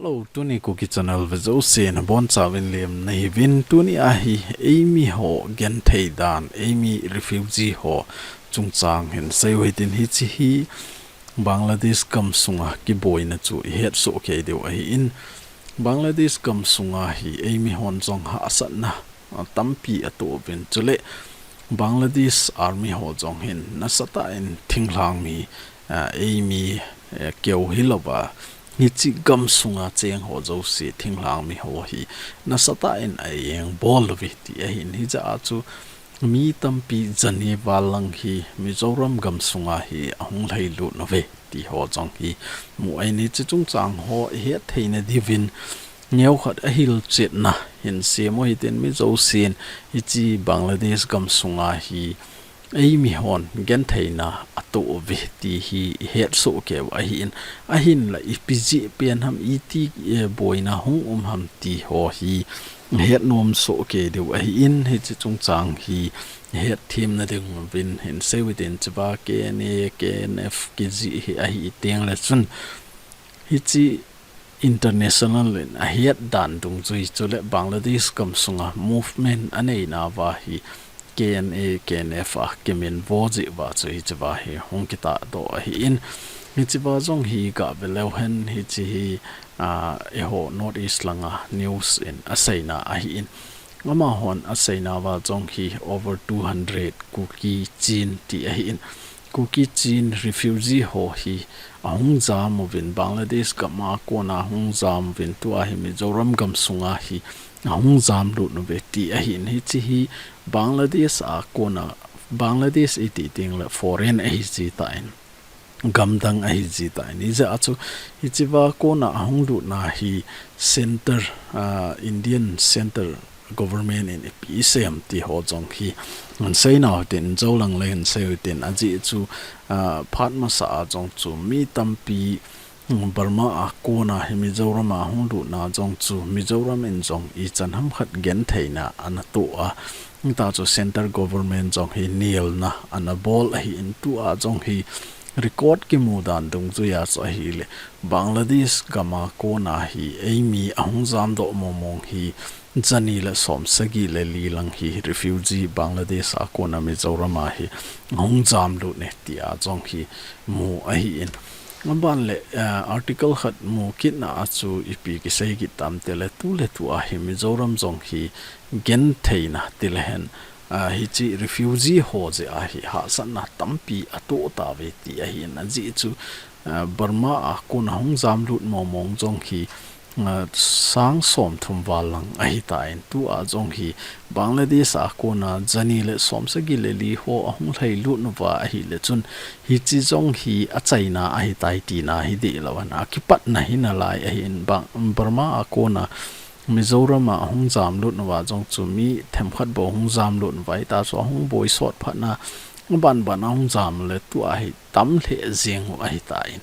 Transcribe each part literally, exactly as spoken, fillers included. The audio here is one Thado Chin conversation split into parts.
Hello, tuni Kuki Channel ve jousen abonchauvin lemna hiuvin, tuni a hi eimi ho genthei dan, eimi refugee ho chungchang hin seiu hitin, hiche hi Bangladesh gamsunga kiboina chu ihet soh kei diu ahin, Bangladesh gamsunga hi eimi hon jong hahsatna tampi atoh uvin, chule Bangladesh Army ho jong hin nasatah in thinglhang mi, ah, eimi, eh, keu hilouva, hiche gamsunga cheng ho jouse thinglhang mi ho hi nasatah in a-engbol uve ti ahin, hijeh a chu mi tampi jani val lang hi Mizoram gamsunga hi ahung lhailut uve ti ho jong hi mu ahin, hiche chungchang ho ihet theina diuvin neokhat ahilchetna hin sem u hitin, mi jousen hiche Bangladesh gamsunga hi eimi hon gentheina atoh uve ti hi ihet soh keiu ahin, ahinla ipi jeh pen ham, iti, eh, boina hung um ham ti ho hi ihet nom soh kei diu ahin, hiche chungchang hi ihet themna diuvin hin seiu hitin, hicheva K N A, K N F kijih hi ahi tengle chun, hiche international in ahet dan dungjui chule Bangladesh gamsunga movement aneinauva hi K N A, K N F a kiminvo jeh uva chu hicheva hi hung kitahdoh ahin, hicheva jong hi gah ve leu hen, hiche hi, ah, eiho North East langa news in aseina ahin, amahon aseinauva jong hi over two hundred Kuki Chin ti ahin, Kuki Chin refugee ho hi ahung jam uvin, Bangladesh gama kona ahung jam uvin, tua hi Mizoram gamsunga hi ahung jamlut uve ti ahin, hiche hi Bangladesh a kona, Bangladesh iti tengle foreign ahiji tan, gamdang ahiji tan, hijeh a chu hicheva kona ahung lutna hi center, ah, Indian center government in ipi isei ham ti ho jong hi hin seinau hitin, jou lang le hin seiu hitin, ajeh chu, ah, phat masa a jong chu mi tampi, um, Burma a kona hi Mizoram a hung lutna jong chu Mizoram in jong ichan hamkhat gentheina ana toh a, hita chu center government jong hi nelna ana bol ahin, tua jong hi record kimu dan dungjuia chu ahile Bangladesh gama kona hi eimi ahung jamdoh mong mong hi jani le somsagi le li lang hi refugee Bangladesh a kona Mizoram a hi ahung jamlut e tia jong hi mu ahin. Aban le, eh, article khat mu kitna a chu ipi kisei kit tam tile, tu le tu a hi Mizoram jong hi gentheina tile hen, ah, hiche refugee ho jeh a hi hahsatna tampi atoh tauve ti ahin, ajeh chu, ah, Burma a kona hung jamlut mong mong jong hi, ah, sang somthum val lang ahitan, tua jong hi Bangladesh a kona jani le somsagi le li ho ahung lhailut uva ahile chun, hiche jong hi achaina ahitai tina hi dehlou ana kipatna hi nalai ahin, Bang-, Burma a kona Mizoram a ahung jamlut nauva jong chu mi themkhat bou ahung jamlut nauva hita chu ahung boisot phatna, aban ban ahung jam le tua hi tam lheh jeng u ahitan.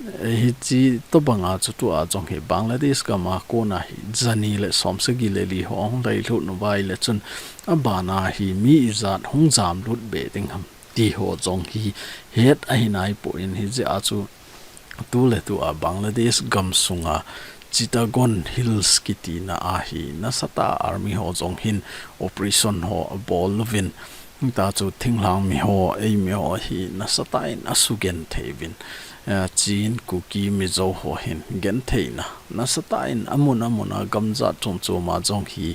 Hiche tobanga chu tua jong hi Bangladesh gama kona hi jani le somsagi le li ho ahung lhailut nauva ahile chun abana hi mi ijat hung jamlut be ding ham ti ho jong hi het ahi naipon, hijeh a chu tu le tu a Bangladesh gamsunga Chittagong Hills kitina a hi nasatah a army ho jong hin operation ho abol uvin, hita chu thinglhang mi ho, eimi ho hi nasatah in asugenthei uvin, eh, Chin, Kuki, Mizo ho hin gentheina nasatah in amun amun a gamjat chom chom a jong hi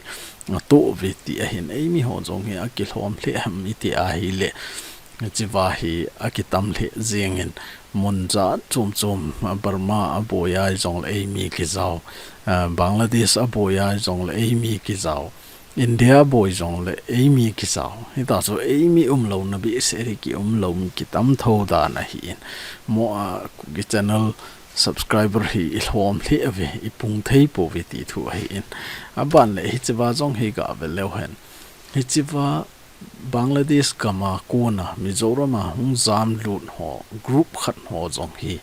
atoh uve ti ahin, eimi ho jong hi akilhom lheh ham iti ahile, hicheva hi akitam lheh jengin, mun jat chom chom, Burma a boi a jongle eimi kijao, ah, Bangladesh a boi a jongle eimi kijao, India boi jongle eimi kijao. Hita chu eimi umlouna behseh hi kiumlou kitam tho dan ahin. Mo a Kuki channel subscriber hi ilhom lheh uve, ipung thei pouve ti thu ahin. Aban le hicheva jong hi gah ve leu hen. Hicheva Bangladesh gama kona Mizoram a hung jamlut ho, group khat ho jong hi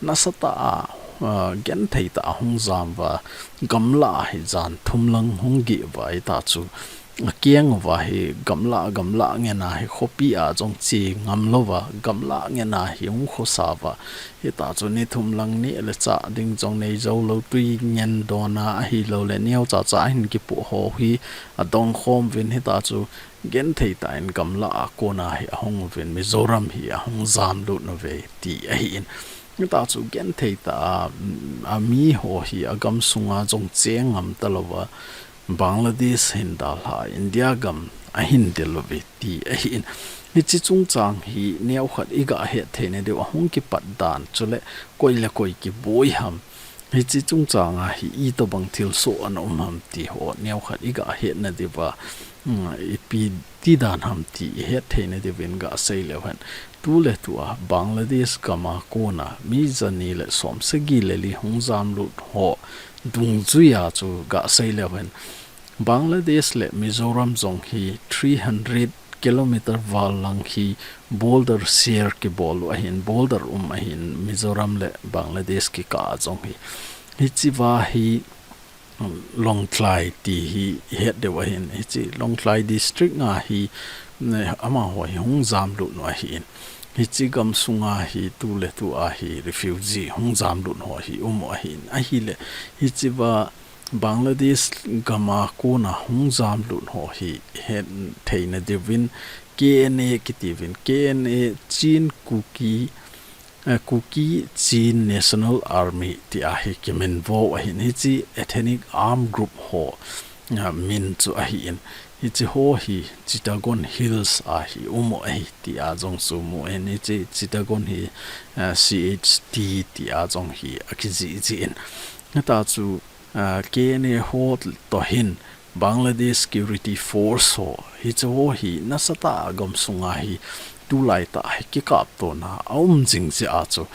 nasatah a, ah, genthei tah a hung jam uva, gamla a hi jan thum lang hung geh uva hita chu akeng uva hi gamla, gamla ngen a hi khopi a jong che ngam louva, gamla ngen a hi hung khosa uva. Hita chu ni thum lang neh le chah ding jong nei jou lou, tui ngen dona ahilou le neocha cha ahin kipoh ho hi adong khom uvin, hita chu genthei tah in gamla a kona hi ahung uvin, Mizoram hi ahung jam lut uve ti ahi in. Hita chu genthei tah a, mm, a mi ho hi agam sunga jong che ngam talouva, Bangladesh hin dalha India gam ahin del uve ti ahi in. Hiche chungchang hi neokhat iga het theina diu ahung kipat dan, chule koi le koi kiboi ham, hiche chungchang a hi itobang thilsoh ana um ham ti ho neokhat iga hetna diuva, mm, ipi ti dan ham ti ihet theina diuvin ga sei leu hen. Tu le tu a Bangladesh gam a kona mi jani le som sagi le li hung jam lut ho dungjui a chu ga sei leu hen, Bangladesh le Mizoram jong hi three hundred kilometer val lang hi border share kibol u ahin, border um ahin, Mizoram le Bangladesh kikah a jong hi. Hiche va hi, um, Lawngtlai ti hi ihet diu ahin, hiche Lawngtlai district a hi, ne, amaho hi hung jam lut u ahi in. Hiche gam sunga hi tu le tu a hi refugee hung jam lut ho hi um u ahi in. Ahile, hiche va Bangladesh gam a kona hung jam lut ho hi het theina diuvin K N A kiti uvin, K N A Chin Kuki, eh, Kuki Chin National Army ti a hi kiminvo u ahin, hiche ethnic armed group ho, ah, min chu ahi in. Hiche ho hi Chittagong Hills a hi um u ahi ti a jong chu mu in, hiche Chittagong hi, ah, C H T ti a jong hi akijih jih in. Hita chu, ah, K N A ho toh hin Bangladesh Security Force ho, hiche ho hi nasatah a gam sunga hi tulai tah hi kikaptona aum jing jeh a chu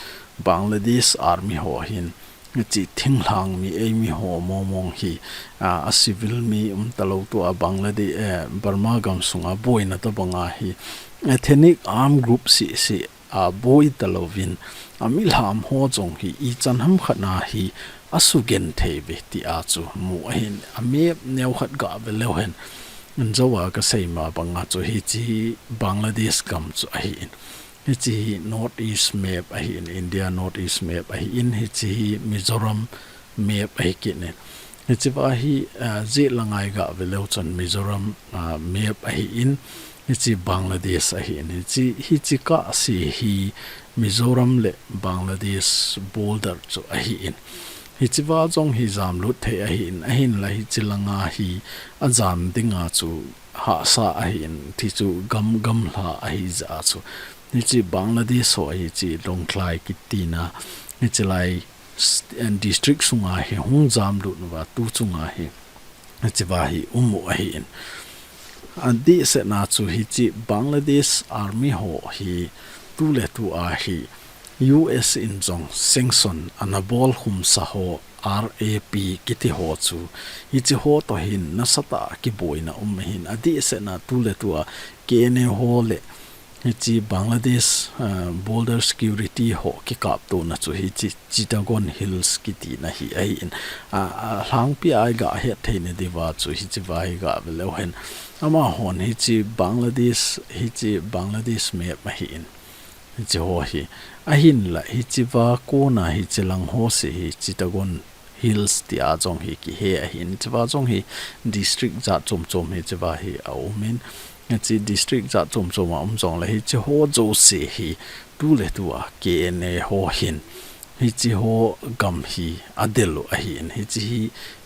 Bangladesh Army ho hin hiche thinglhang mi, eimi ho mong mong hi, ah, a civil mi um talou tua Bangladesh, eh, Burma gam sunga boina tobang a hi ethnic armed group seh seh a boi talouvin, a milham ho jong hi ichan ham khat na hi asugenthei uve ti a chu mu ahin, a map neokhat ga ve leu hen, injo a kasei ma bang a chu hiche hi Bangladesh gam chu ahi in. Hiche hi North East map ahi in, India North East map ahi in, hiche hi Mizoram map ahi kit in. Hiche va hi, ah, jeh lang a iga ve leu chun Mizoram, ah, map ahi in, hiche Bangladesh ahi in. Hiche, hiche kah seh hi Mizoram le Bangladesh border chu ahi in. Hiche va jong hi jamlut thei ahi in, ahinla hiche lang a hi ajam ding a chu hahsa ahi in, ti chu gam, gamla ahi jeh a chu. Hiche Bangladesh ho hiche Lawngtlai kiti na, hiche lai s-, eh, district sunga hi hung jamlut uva tu chunga hi, hiche va hi um u ahi in. Adehset na chu hiche Bangladesh Army ho hi tu le tu a hi U S in jong sanction ana bol khum sa ho R A P kiti ho chu hiche ho toh hin nasatah a kiboina um ahin, adehset na tu le tu a K N A ho le hiche Bangladesh, ah, border security ho kikaptona chu hiche Chittagong Hills kiti na hi ahi in. Ah, ah, lhangpi a iga het theina diuva chu hiche va hi ga ve leu hen. Amahon hiche Bangladesh, hiche Bangladesh map ahi in. Hiche ho hi. Ahinla hiche va kona hiche lang ho seh hi Chittagong Hills ti a jong hi kihe ahin. Hiche va jong hi district jat chom chom hiche va hi aum in. Hiche district jat chom chom a um jong le hiche ho jouse hi tu le tu a K N A ho hin hiche ho gam hi adel u ahi in. Hiche hi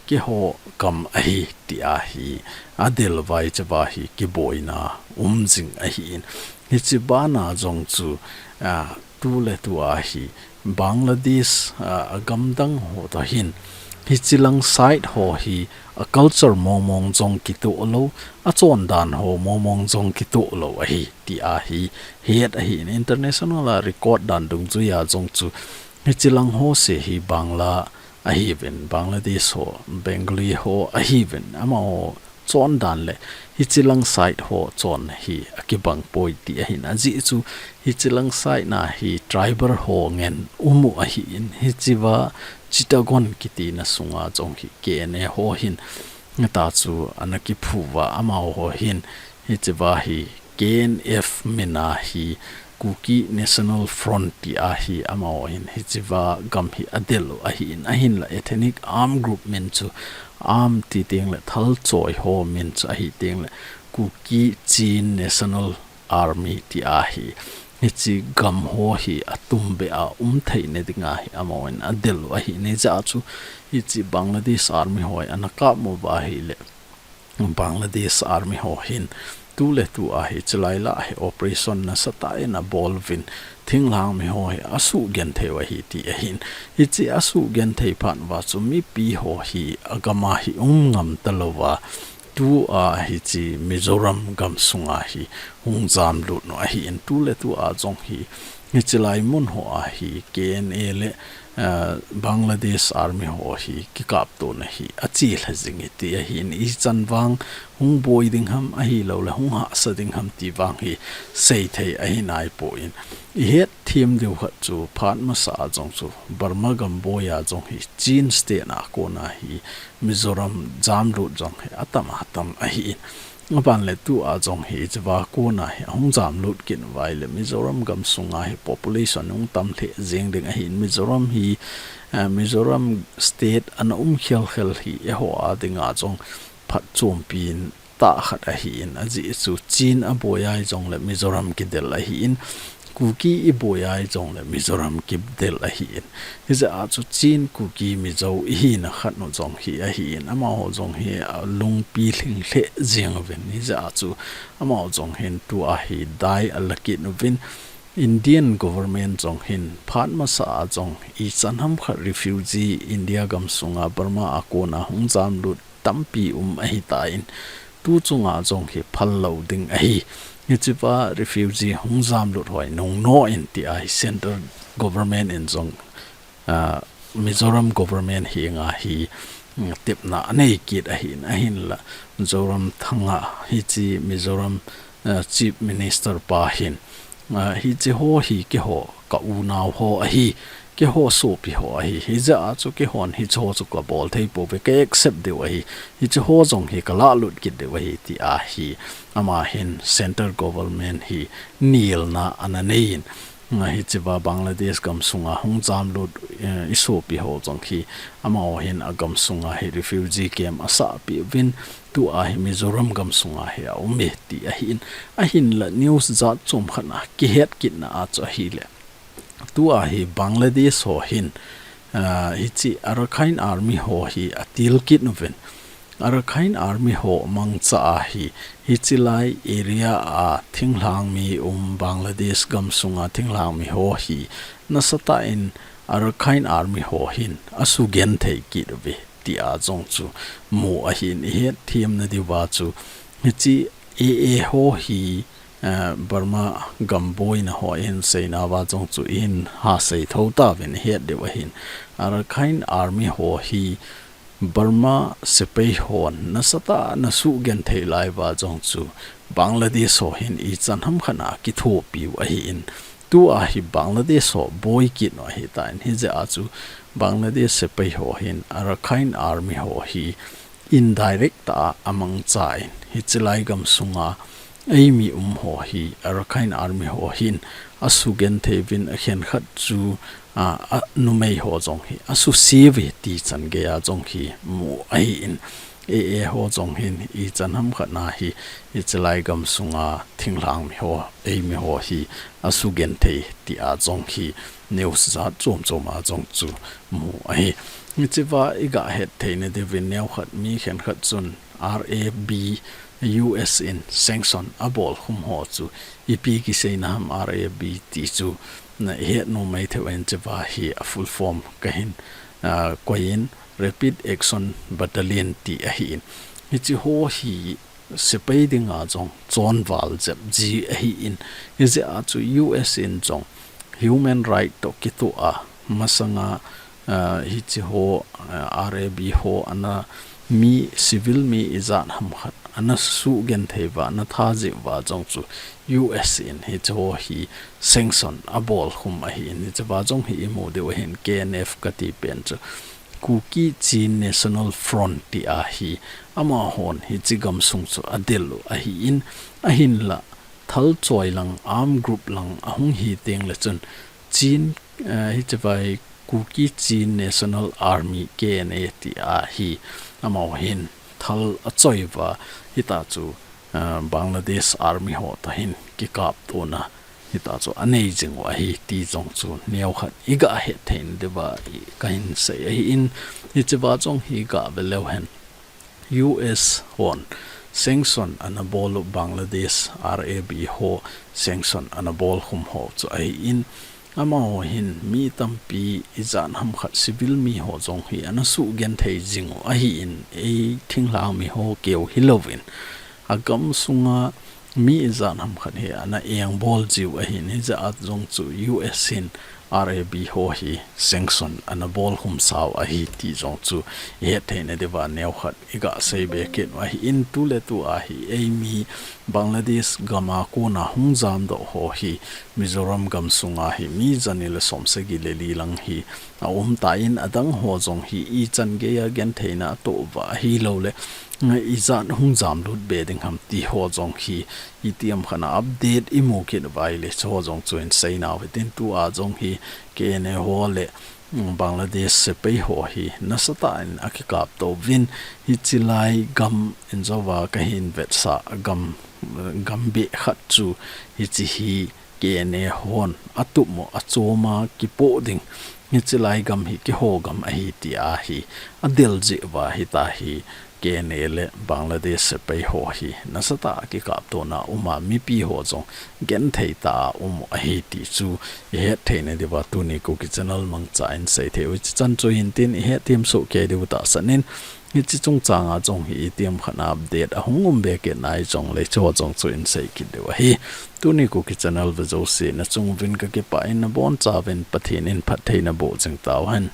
keiho gam ahi ti a hi adel uva hiche va hi kiboina um jing ahi in. Hiche bana jong chu, ah, tu le tu a hi Bangladesh, ah, a gamdang ho toh hin hiche lang side ho hi a culture mong mong jong kitoh lou, a chondan ho mong mong jong kitoh lou ahi ti a hi het ahi in. International a record dan dungjui a jong chu hiche lang ho seh hi Bangla ahiuvin, Bangladesh ho, Bengali ho ahiuvin, amaho chondan le hiche lang side ho chon hi akibang poi ti ahin. Ajeh chu hiche lang side na hi tribal ho ngen um u ahi in, hiche va Chittagong kiti na sunga jong hi K N A ho hin Hita chu ana kiphuva amaho hin hichea hi K N F mina hi Kuki National Front tia hi amaho hin hichea gam hi adel u ahin, ahinla ethnic armed group min chu armed ti tengle thal choi ho min chu ahi tengle Kuki Chin National Army tia hi, hiche gam ho hi atumbeh a umtheina dinga hi amahon adel u ahi. Hijeh a chu hiche Bangladesh Army hon ana kap uva ahile, Bangladesh Army ho hin tuletua hi chulai lah hi operation nasatah in abol uvin, thinglhang mi ho hi asugenthei u ahi ti ahin. Hiche asugenthei phat uva chu mipi ho hi agam a hi um ngam talouva, tua hiche Mizoram gam sunga hi hung jamlut u ahin, tuletua jong hi, hiche lai mun hoa hi K N A le, eh, Bangladesh Army ho hi kikaptona hi achelha jing e ti ahin, ichan vang hung boi ding ham ahilouleh hung hahsa ding ham ti vang hi seithei ahi naipon, ihet them diu khat chu phat masa a jong chu Burma gam boi a jong hi Chin State a kona hi Mizoram jamlut jong hi atam atam ahin. Aban le tua jong hi hichea kona hi ahung jamlut kit uva ahile Mizoram gam sunga hi population hung tam lheh jeng ding ahin, Mizoram hi, eh, Mizoram State ana um khelkhel hi eiho a dinga jong phatchompi tah khat ahin, ajeh chu Chin aboi a hijongle Mizoram kidel ahin, Kuki iboi a hijongle Mizoram kidel ahin. Hijeh a chu Chin, Kuki, Mizo ihina khat u jong hi ahin, amaho jong hi alungpi lhing lheh jeng uvin. Hijeh a chu amaho jong hin tua hi dai ala kit uvin, Indian government jong hin phat masa a jong ichan ham khat refugee India gam sunga Burma a kona hung jamlut tampi um ahitan, tu chunga jong hi phal lou ding ahi. Hichea refugee hung jamlut ho hi nungnoh in tia hi central government in jong, ah, Mizoram government henga hi, mm, tepna anei kit ahin, ahinla Zoramthanga hiche Mizoram, ah, Chief Minister pa hin, ah, hiche ho hi keiho ka unau ho ahi, keiho sopi ho ahi. Hijeh a chu keihon hiche ho chu kabol thei pouve, ka accept diu ahi. Hiche ho jong hi kalah lut kit diu ahi, tia hi ama hin central government hi nilna ana neiyin, ah, hichea Bangladesh gam sunga hung jamlut, eh, isopi ho jong hi amaho hin agam sunga hi refugee camp asahpeh uvin, tua hi Mizoram gam sunga hi aum e ti ahin. Ahinla news jat chom khat a kihet kitna a chu ahile, tua hi Bangladesh ho hin, ah, hiche Arakan Army ho hi atil kit uvin. Arakan Army ho mangcha a hi, hiche lai area a thinglhang mi um, Bangladesh gam sunga thinglhang mi ho hi nasatah in Arakan Army ho hin asugenthei kit uve tia jong chu mu ahin, ihet them nadiuva chu hiche A A ho hi, eh, Burma gam boina ho in seinauva jong chu ihin hasei thou tauvin ihet diu ahin. Arakan Army ho hi Burma sepai hon nasatah in asugenthei lai uva jong chu Bangladesh ho hin ichan ham khat a kithopiu ahin. Tua hi Bangladesh ho boi kit u ahitan, hijeh a chu Bangladesh sepai ho hin Arakan Army ho hi indirect a amangchan, hiche lai gam sunga eimi um ho hi Arakan Army ho hin asugenthei uvin, akhenkhat chu, a, a, numei ho jong hi asuse uve ti chan geiya jong hi mu ahin, A A ho jong hin ichan ham khat a hi, hiche lai gam sunga thinglhang mi ho, eimi ho hi asugenthei tia jong hi news jat chom chom a jong chu mu ahi. Hichea iga hetthei nadiuvin neokhat mi khenkhat chun R A B U S in sanction abol khum ho chu ipi kiseina ham R A B ti chu na ihet nom maithei uvin, hichea hi a full form kahin, ah, koiyin Rapid Action Battalion ti ahin. Hiche ho hi sepai dinga jong chonval jep ji ahin. Hijeh a chu U S in jong human right toh kitoh a masanga, ah, hiche ho, ah, R A B ho ana mi, civil mi ijat ham khat ana sugenthei uva, ana tha jeh uva jong chu U S in hiche ho hi sanction abol khum ahin. Hichea jong hi imu diu ahin, K N F kati pen chu Kuki Chin National Front ti ahi, amahon hiche gamsung chu adel u ahin, ahinla thal choi lang, arm group lang ahung hi teng le chun Chin, eh, hiche vai Kuki Chin National Army, K N A ti ahi, amaho hin thal achoi uva, hitia chu, eh, Bangladesh Army ho toh hin kikaptona hitia chu anei jing u ahi ti jong chu neokhat iga het thei diuva i kahin sei ahin, hiche va jong hi gave leu hen. U S hon sanction ana bol u, Bangladesh R A B ho sanction ana bol khum ho chu ahin, amaho hin mi tampi ijat ham khat civil mi ho jong hi ana sugenthei jing u ahin, ei thinglhang mi ho keu hilouvin, agamsunga mi ijat ham khat hi ana engbol jiu ahin, hijeh a jong chu U S hin R A B ho hi sanction ana bol khum sau ahi ti jong chu ihet thei na diuva neokhat iga sei be kit u ahin, tuletu ahi, eimi Bangladesh gam a kona hung jamdoh ho hi Mizoram gamsunga hi mi jani le som sagi le li lang hi aum tan, adang ho jong hi ichan geiya gentheina atoh uva ahilouleh ijat hung jamlut be ding ham ti ho jong hi itiham khat a update imu kit uva ahile, chu ho jong chu hin sei nau hitin, tua jong hi K N A ho le, mm, Bangladesh sepai ho hi nasatah in akikapto uvin, hiche lai gam in jouva kahin vetsah gam, gam beh khat chu hiche hi K N A hon atup u, achom a kipoh ding, hiche lai gam hi keiho gam ahi ti ahi, adel jeh uva hitia hi K N A le Bangladesh sepai ho hi nasatah a kikaptona um a, mipi ho jong genthei tah a um u ahi ti chu ihet thei na diuva tuni Kuki Channel mangcha in sei thei u hiche chan chu hin tin, ihet them soh kei diu tahsan in, hiche chungchang a jong hi itiham khat a update ahung um be kit nai jongle, chu ho jong chu hin sei kit diu ahi. Tuni Kuki Channel ve jouse nachung uvin kakipah in, nabonchauvin Pathen in phatthei naboh jing tauhen.